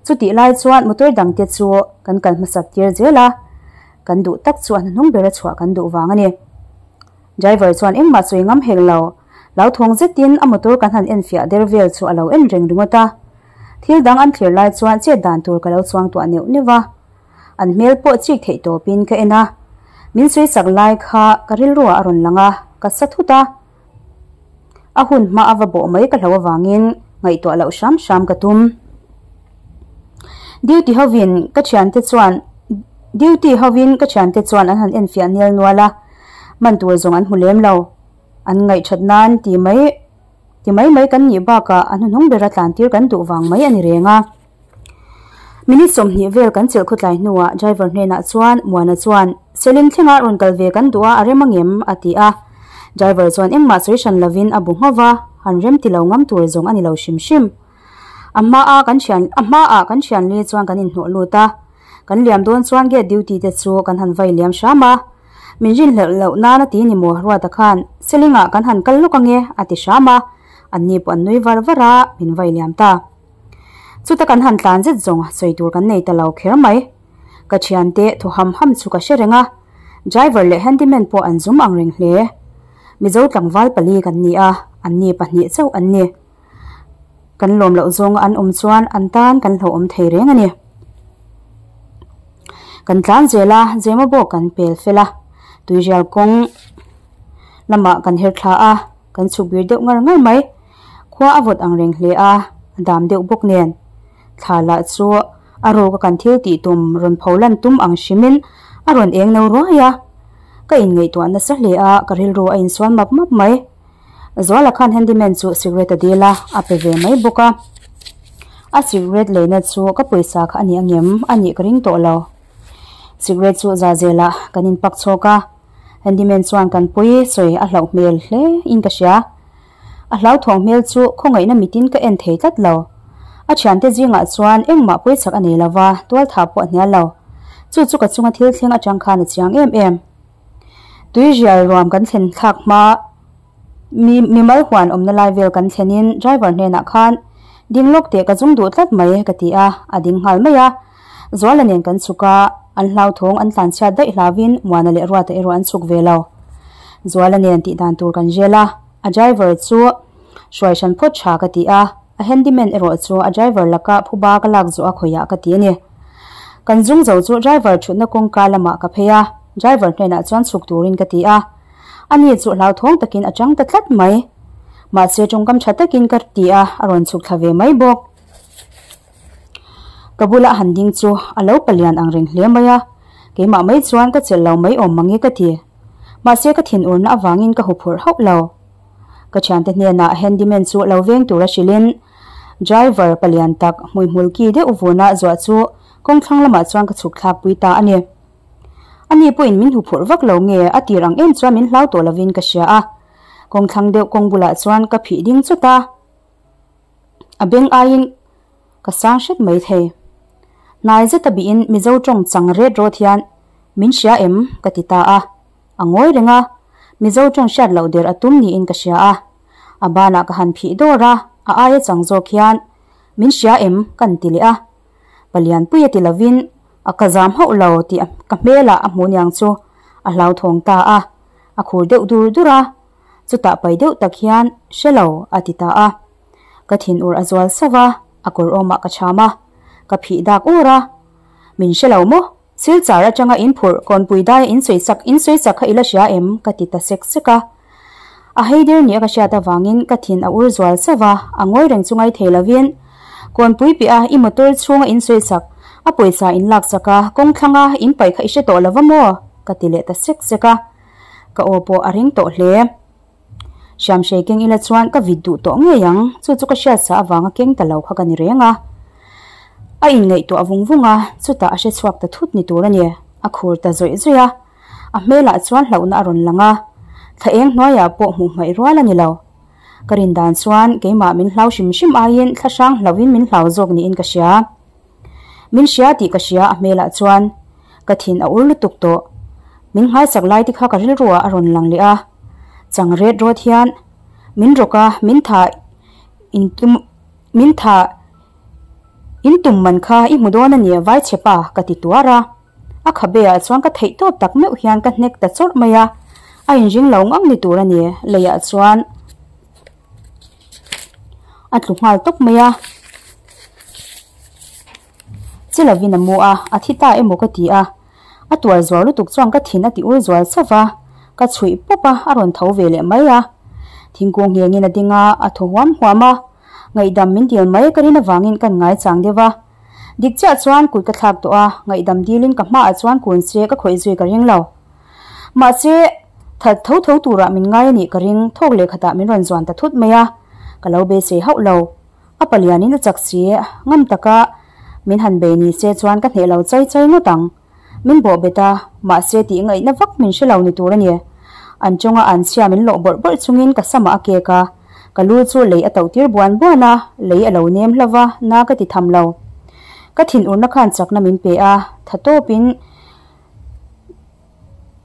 Speaker 1: Chutih lai chuan motor dangte chu kan kal hmasak tir zel a, kan duh tak chu a hnuhnung bera chhuah kan duh vang a ni. Driver chuan engmah sawi ngam hek lo, hlauthawng zetin a motor kan han enfiah der vel chu a lo en reng ringawt a. Thil dang an thlir lai chuan chet dan tur ka lo chuang tuah neuh neuh va. An hmel pawh chik theih tawpin ka en a. Min sawisak lai kha ka rilruah a rawn lang a, ka sa thut a. A hun hma a va bawh mai ka hlo avangin ngaihtuah loh hram hram ka tum. Duty hovin ka thiante chuan Duty hovin ka thiante chuan an han enfiah nel nual a, man tur zawng an hmu lem lo. An ngaihthat nan ti mai ti mai mai kan nih bakah a hnuhnung bera tlan tir kan duh vang mai a ni reng a. Minute 20 vel kan chelh khawtlai hnuah driver hnenah chuan Muana chuan Seling thlengah rawn kal ve kan duh a a rem angem a ti a. Driver chuan engmah sawi hran lovin a bu nghauh a, han rem ti lo ngam tur zawng a ni lo hrim hrim. A hmaah kan thian a hmaah kan thian li chuan kan inhnawh lut a. Kan liam dawn chuan gate duty te chu kan han vai liam hram a. Min rinhlelh loh nan a ti ni maw Ruata khan Selingah kan han kal lawk ange a ti hram a. Anni pawh an nui var var a, min vai liam ta. Chuta kan han tlan zet zawng sawi tur kan nei ta lo kher mai. Ka thiante thaw ham ham chu ka hre reng a, driver leh handyman pawh an zum ang reng hle. Mizo tlangval pali kan ni a, anni pahnih chauh an ni. Kan lawm loh zawnga an awm chuan an tan kan hlauhawm thei reng a ni. Kan tlan zel a, Zema bawk kan pel fel a, tuirial kawng lamah kan her thla a, kan chhuk bir deuh ngar ngar mai. Khua a vawt ang reng hle a, a dam deuh bawk nen. Thla lah chu a rawk a kan thil tih tum rawn pho lan tum ang hrimin a rawn eng no ruai a. Ka inngaihtuah nasa hle a, ka rilru a insual map map mai. Zuala khan handyman chu cigarette a dil a, a pe ve mai bawk a. A cigarette leina chu ka pawisa kha a ni angem a nih ka ring tawh lo. Cigarette chu za zelah kan inpak chhawk a, handyman chuan kan pawi sawi a hlauh hmel hle in ka hria. A hlauthawng hmel chu khawngaihna mitin ka en thei tlat lo. A thiante zingah chuan engmah pawichak a nei lo va, tualtha pawh a hnial lo. Chu chu ka chunga thil thleng atang khan a chiang em em. Tuirial ruam kan thlen thlak hma mi mimal huan awmna lai vel kan thlenin driver hnenah khan ding lawk teh ka zum duh tlat mai ka ti a, a ding nghal mai a. Zuala nen kan chhuk a, an hlauthawng an tlanchhiat daih hlauin Muana leh Ruata erawh an chhuk ve lo. Zuala nen tih dan tur kan rel a, a driver chu hruai hran phawt tha ka ti a, a handyman erawh chu a driver laka phuba ka lak zawh a khawiah ka ti a ni. Kan zung zo chu driver thutna kawngka lamah ka phei a, driver hnenah chuan chhuk turin ka ti a. Ani chu hlauthawng takin a chang ta tlat mai. Mahse tawngkam tha takin ka ti a, a rawn chhuk thla ve mai bawk. Ka bula han ding chu a lo palian ang reng hle mai a, keimah mai chuan ka chelh lo mai awm mange ka ti. Mahse ka thinurna avangin ka huphurh hauh lo. Ka thiante hnenah handyman chu lo veng tura hrilhin driver palian tak hmuihmul ki deuh vuna zuah chu kawngthlang lamah chuan ka chhuk thlak pui ta a ni. Ani pawhin min huphurh vak lo nge a tir ang em chuan min hlau tawh lovin ka hria a. Kawngthlang deuh kawng bulah chuan ka phih ding chawt a. A beng aiin ka sang hret mai thei. Hnai zeta bihin Mizo tawng chang ret rawt hian min hria em ka ti ta a. A ngawi reng a, Mizo tawng hriat loh der a tum niin ka hria a. A banah ka han phih dawr a, a aia chang zawk hian min hria em ka ni ti leh a. Palianpuia ti lovin a ka zam hauh lo tih ka hmelah a hmuh niang chu a hlauthawng ta a, a khur deuh dur dur a. Chutah pai deuh tak hian hre lo a ti ta a. Ka thinur a zual sauh a, a kawr awmah ka cham a, ka phih dak ur a. Min hre lo maw? Silchar atanga in phurh kawnpui daia in sawi sak in sawi sak kha i la hria em? ka ti ta sek sek a. A hei der nia ka hriat avangin ka thin a ur zual sauh a, a ngawi reng chu ngai thei lovin kawnpui piah a i motor chhunga in sawi sak a pawisa in lak sak a, kawng thlanga in paih kha i hre tawh lova maw? ka ti leh ta sek sek a. Ka aw pawh a ring tawh hle. Hriamhrei keng ila chuan ka vit duh tawh ngei ang, chu chu ka hriat sa avanga keng ta lo kha ka ni reng a. A inngaihtuah vung vung a, chutah a hre chhuak ta thut ni tur a ni, a khur ta zawih zawih a. A hmelah chuan hlauhna a rawn lang a, thla eng hnuaiah pawh hmuh hmaih rual a ni lo. Ka rin dan chuan keimah min hlau hrim hrim aiin thla hrang hlauhin min hlau zawk niin ka hria. Min hria tih ka hria a hmelah chuan ka thin a ur lutuk tawh. Min nghaisak lai te kha ka rilruah a rawn lang leh a, chang ret rawt hian min rawk a, min tha in tum min tha in tum man kha i hmu dawn a ni vai chhe pa ka ti tuar a. A khabe ah chuan ka theih tawp tak meuh hian ka hnek ta chawrh mai a, a inring lo ngang ni tur a ni leiah chuan a tlu nghal tawp mai a. Che lovin a mu a, a thi ta emaw ka ti a. A tuar zual lutuk chuan ka thin a ti ur zual chauh va, ka chhuih pawp a, a rawn tho ve leh mai a. Thingkung nghengin a ding a, a thaw huam huam a. Ngaihdam min dil mai ka rin avangin kan ngaichang deuh a. Dik chiah chuan kut ka thlak tawh a, ngaihdam dilin ka hmaah chuan kun se ka khawih zui ka ring lo. Mahse, that tho tho turah min ngai a nih ka ring, thawk leh khatah min rawn zuan ta thut mai a, ka lo beisei hauh lo. A palianin a chak si, ngam taka min han bei ni se chuan ka hneh lo chai chai ngawt ang. Min bawh bet a, mahse tih ngaihna vak min hre lo ni tur a ni. An chawnga an chhia min lawh bawrh bawrh chungin ka samah a kek a, ka lu chu lei a toh tir buan buan a, lei a lo nem hlo va, na ka ti tham lo. Ka thinurna khan chakna min pe a, tha tawpin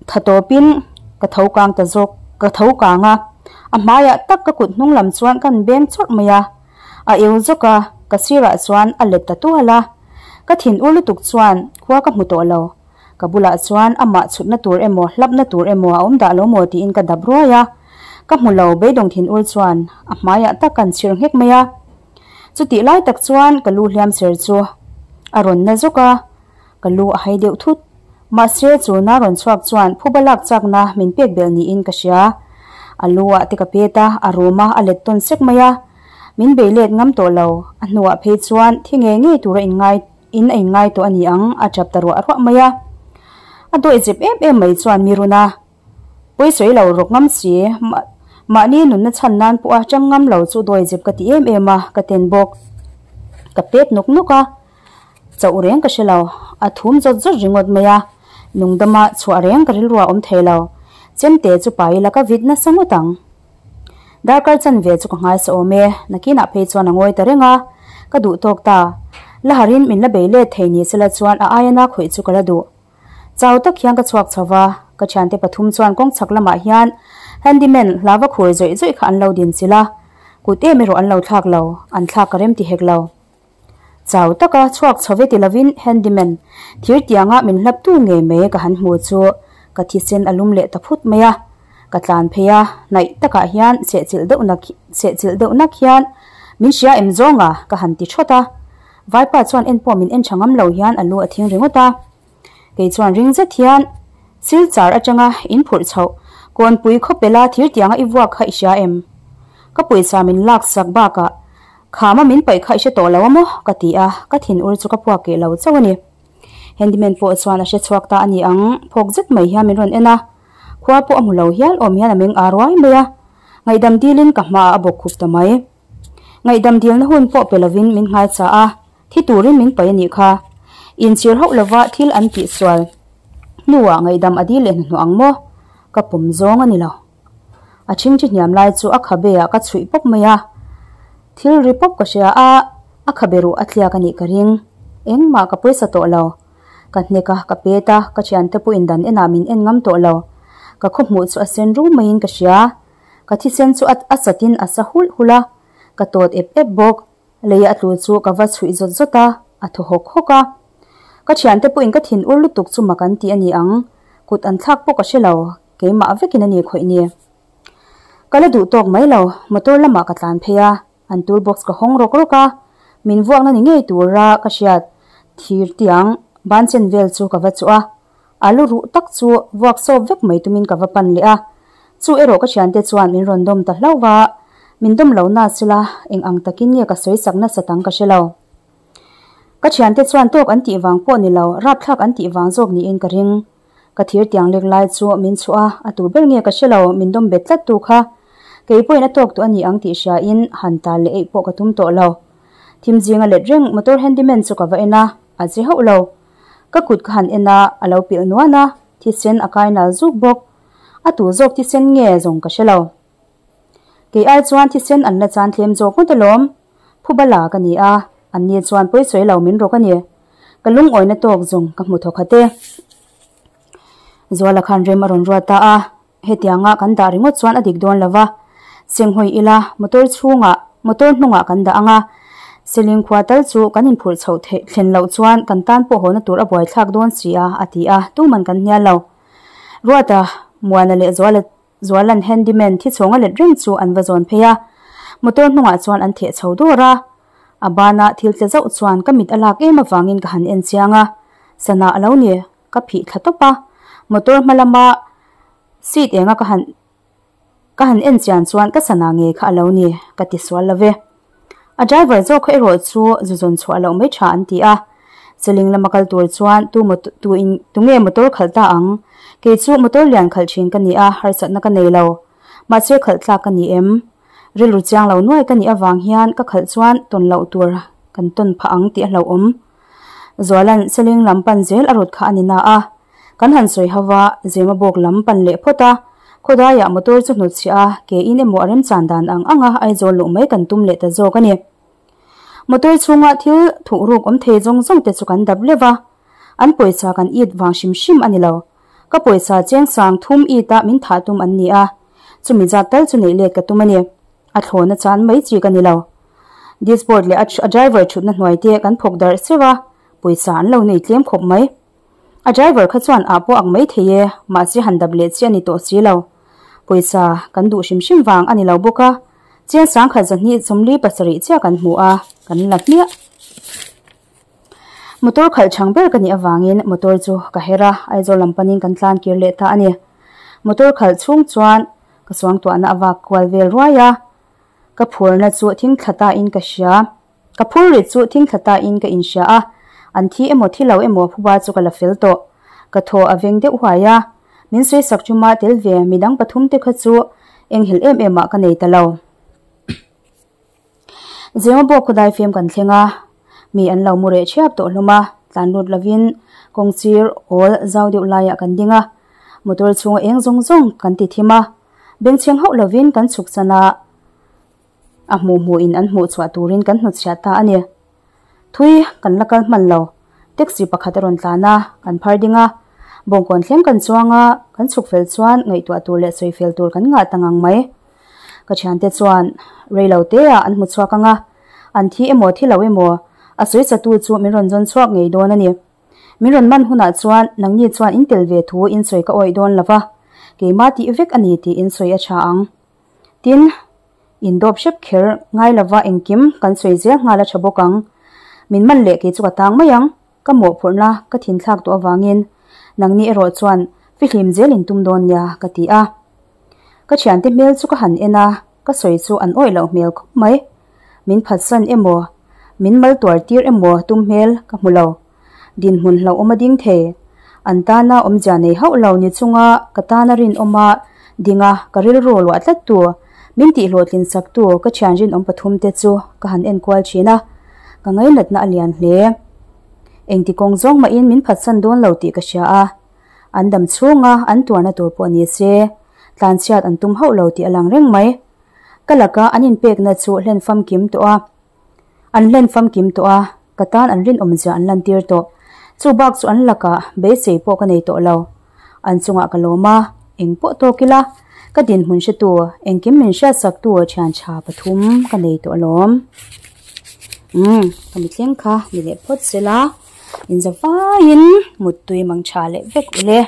Speaker 1: tha tawpin ka tho kang ta zawk, ka tho kang a, a hmaiah tak ka kut hnung lam chuan kan beng chawrh mai a, a eu zawk a, ka sirah chuan a let ta tual a, ka thin ur lutuk chuan khua ka hmu tawh lo, ka bulah chuan amah chhutna tur emaw hlapna tur emaw a awm dah lo maw tiin ka dap ruai a, ka hmu lo beidawng thin ur chuan a hmaiah tak kan chhir nghek mai a, chutih lai tak chuan ka lu hliam ser chu a rawn na zawk a. Ka lu a hai deuh thut. Mahse, chu na rawn chhuak chuan phuba lak chakna min pek belh niin ka hria. A lu ah te ka pet a, a rum a, a let tawn sek mai a. Min bei let ngam tawh lo. A hnuah phei chuan thi ngei ngei tura inngai in a inngai tawh a ni ang, a tap ta ruah ruah mai a. A dawih zep em em mai chuan mi run a. Pawisawi lo rawk ngam si, mahni nunna chhan nan pawha chang ngam lo chu dawi zep ka ti em em a, ka ten bawk. Ka pet nawk nawk a. Chauh reng ka hre lo, a thum zawt zawt ringawt mai a, nungdama chhuah reng ka rilru a awm thei lo. Chemte chu pa ila ka vit nasa ngawt ang. Darkar chanve chu ka nghaisa awm e, nakinah phei chuan a ngawi ta reng a, ka duh tawk ta. La harin min la bei let thei ni sela chuan a aia na khawih chu ka la duh. Chau tak hian ka chhuak chho va, ka thiante pathum chuan kawng chhak lamah hian handyman hlava khur zawih zawih kha an lo din chilh a, kut em erawh an lo thlak lo, an thlak ka rem ti hek lo. Chau taka chhuak chho ve ti lovin handyman thir tianga min hlap tu ngei mai ka han hmu chu ka thisen a lum leh ta phut mai a, ka tlan phei a, hnaih takah hian sehchilh deuh nak sehchilh deuh nak hian min hria em zawng a ka han ti thawt a, vaipa chuan en pawh min en tha ngam lo hian a lu a thing ringawt a, kei chuan ring zet hian silchar atanga in phurh chhoh kawnpui khawpela thir tianga i vuak kha i hria em? Ka pawisa min lak sak bakah Khama min paih kha i hre tawh lo a maw? ka ti a, ka thin ur chu ka puak keh lo chauh a ni. Handyman pawh chuan a hre chhuak ta a ni ang, phawk zet mai hian min rawn en a, khua pawh a hmu lo hial awm hian a meng ar ruai mai a, ngaihdam dilin ka hmaah a bawk khup ta mai. Ngaihdam dilna hun pawh pe lovin min nghaisa a, thi turin min paih a nih kha. Inchhir hauh lova thil an tihsual hnuah ngaihdam a dil leh hnuhnawh ang maw? Ka pawm zawng a ni lo. A ṭhingṭhi hniam lai chu a khabe ah ka chhuih pawp mai a, thil ri pawp ka hria a, a khabe ruh a tliak a nih ka ring. Engmah ka pawisa tawh lo. Ka hnek a, ka pet a, ka thiante pawhin dan enah min en ngam tawh lo. Ka khawhmuh chu a sen rum maiin ka hria. Ka thisen chu a a chatin a sa hulh hulh a, ka tawt ep ep bawk. Lei a tlu chu ka va chhuih zawt zawt a, a thaw hawk hawk a. Ka thiante pawhin ka thin ur lutuk chu mak an ti a ni ang, kut an thlak pawh ka hre lo. Keimah vekin a ni khawih ni. Ka la duh tawk mai lo, motor lamah ka tlan phei a, an tool box ka hawng rawk rawk a, min vuakna ni ngei tura ka hriat thir tiang ban chen vel chu ka va chuh a, a lu ruh tak chu vuak sawp vek mai tumin ka va pan leh a, chu erawh ka thiante chuan min rawn dawm ta hlauh va, min dawm lo na sila eng ang takin nge ka sawi sak nasa tang ka hre lo. Ka thiante chuan tawk an tih vang pawh ni lo, rapthlak an tih vang zawk niin ka ring. Ka thir tiang lek lai chu min chhuah a, a tu ber nge ka hre lo, min dawm bet tlat tu kha. Kei pawhin a tawk tawh a ni ang tih hria in han tal leh eih pawh ka tum tawh lo. Thim zinga let reng motor handyman chu ka va en a, a che hauh lo. Ka kut ka han en a, a lo pilh nuan a, thisen a kai nal zuk bawk. A tu zawk thisen nge zawng ka hre lo. Kei ai chuan thisen an la chan tlem zawk ngawt alawm. Phuba la ka ni a, an ni chuan pawisawi lo min rawk a ni. Ka lungawina tawk zawng ka hmu thawk khat e. Zuala khan rem a rawn ruat ta a, hetianga kan dah ringawt chuan a dik dawn lo va. Chenghawi ila motor chhungah motor hnungah kan dah ang a, Seling khua tal chu kan inphurh chhoh theih thlen loh chuan kan tan pawh hawna tur a buaithlak dawn si a, a ti a, tuman kan hnial lo. Ruata, Muana leh Zuala Zualan handyman thi chhawng a let reng chu an va zawn phei a, motor hnungah chuan an theh chho dawr a. A bana thil tle zauh chuan ka mit a lak em avangin ka han en chiang a, sana a lo ni, ka phih thla tawp a, motor hma lama seat enga ka han ka han en chian chuan ka sana ngei kha a lo ni, ka ti sual lo ve. A driver zawk kha erawh chu zu zawn chhuah loh mai tha an ti a, Seling lama kal tur chuan tu tu in tunge motor khalh ta ang? Kei chu motor lian khalh thin ka ni a, harsatna ka nei lo. Mahse khalh tlak ka ni em? Rilru chiang lo nuai ka nih avang hian ka khalh chuan tawn loh tur kan tawn phah ang tih a hlauhawm. Zuala'n Seling lam pan zel a rawt kha a ni na a, kan han sawi ho va, Zema bawk lam pan leh phawt a, khawdaiah motor chu hnutchhiah a, ke in emaw a remchan dan ang anga Aizawl luh mai kan tum leh ta zawk a ni. Motor chhunga thil thuhruk awm thei zawng zawng te chu kan dap leuh va, an pawisa kan it vang hrim hrim a ni lo. Ka pawisa cheng sang thum it a min thah tum an ni a, chumi zat tal chu neih let ka tum a ni. A thlawna chan mai chi ka ni lo. Dishboard leh a driver thutna hnuai te kan phawk darh seuh a, pawisa an lo nei tlem khawp mai. A driver kha chuan ah pawh ak mai thei e, mahse han dap leh chi a ni tawh si lo. Pawisa kan duh hrim hrim vang a ni lo bawk a, chiang sangkhat zahnih sawmli pasarih chiah kan hmu a, kan la hmiah. Motor khalh chhang ber ka nih avangin motor chu ka her a, Aizawl lam panin kan tlan kir leh ta a ni. Motor khalh chhung chuan ka suangtuahna a vak kual vel ruai a, ka phurna chu thing thla ta in ka hria. Ka phur rit chu thing thla ta in ka inhria a, an thi emaw thi lo emaw phuba chu ka la fel tawh. Ka thaw a veng deuh huai a, min sawisak chuma tel ve midang pathum te kha chu enghelh em em ah ka nei ta lo. Zema bawk khawdai fem kan thleng a, mi an lo mu reh thiap tawh hlawm a, tlan lut lovin kawng sir awl zau deuh laiah kan ding a, motor chhunga eng zawng zawng kan ti thim a, bengchheng hauh lovin kan chhuk chan a, a hmuh hmuhin an hmuh chhuah turin kan hnutchhiah ta a ni. Thui kan la kal hman lo, taxi pakhat a rawn tlan a, kan phar ding a, bawngkawn thleng kan chuang a, kan chhuk fel chuan ngaihtuah tur leh sawi fel tur kan ngah ta ngang mai. Ka thiante chuan rei lo te ah an hmu chhuak ang a, an thi emaw thi lo emaw a sawi chatu chu min rawn zawn chhuak ngei dawn a ni. Min rawn man hunah chuan nangni chuan in tel ve thu in sawi ka awih dawn lo va, keimah tih vek a ni tih in sawi a tha ang. Tin, indawp hrep kher ngai lova engkim kan sawi zel nghal a tha bawk ang. Min man leh kei chu ka tang mai ang, ka mawhphurhna ka thinthlak tawh avangin nangni erawh chuan fihlim zel in tum dawn nia ka ti a. Ka thiante hmel chu ka han en a, ka sawi chu an awih loh hmel khawp mai. Min phatsan emaw, min mal tuar tir emaw tum hmel ka hmu lo. Dinhmun hlauhawm a ding thei. An tana awmzia nei hauh lo ni chunga ka tana rinawma dinga ka rilru luah tlattu, min tihhlawhtlin saktu ka thian rinawm pathumte chu ka han enkual thin a, ka ngainatna a lian hle. Engti kawng zawng mahin min phatsan dawn lo tih ka hria a, an dam chhunga an tuarna tur pawh ni se, tlanchhiat an tum hauh lo tih a lang reng mai. Ka laka an inpekna chu hlen famkim tawh a. An hlen famkim tawh a, ka tan an rinawmzia an lantir tawh. Chu bak chu an lakah beisei pawh ka nei tawh lo. An chungah ka lawm a, eng pawh tawk ila, ka dinhmun hretu, engkim min hriatsaktu thian tha pathum ka nei tawh alawm. Umm, ka mithleng kha ni leh phawt sela, inza vaiin muttui mang tha leh vek ule.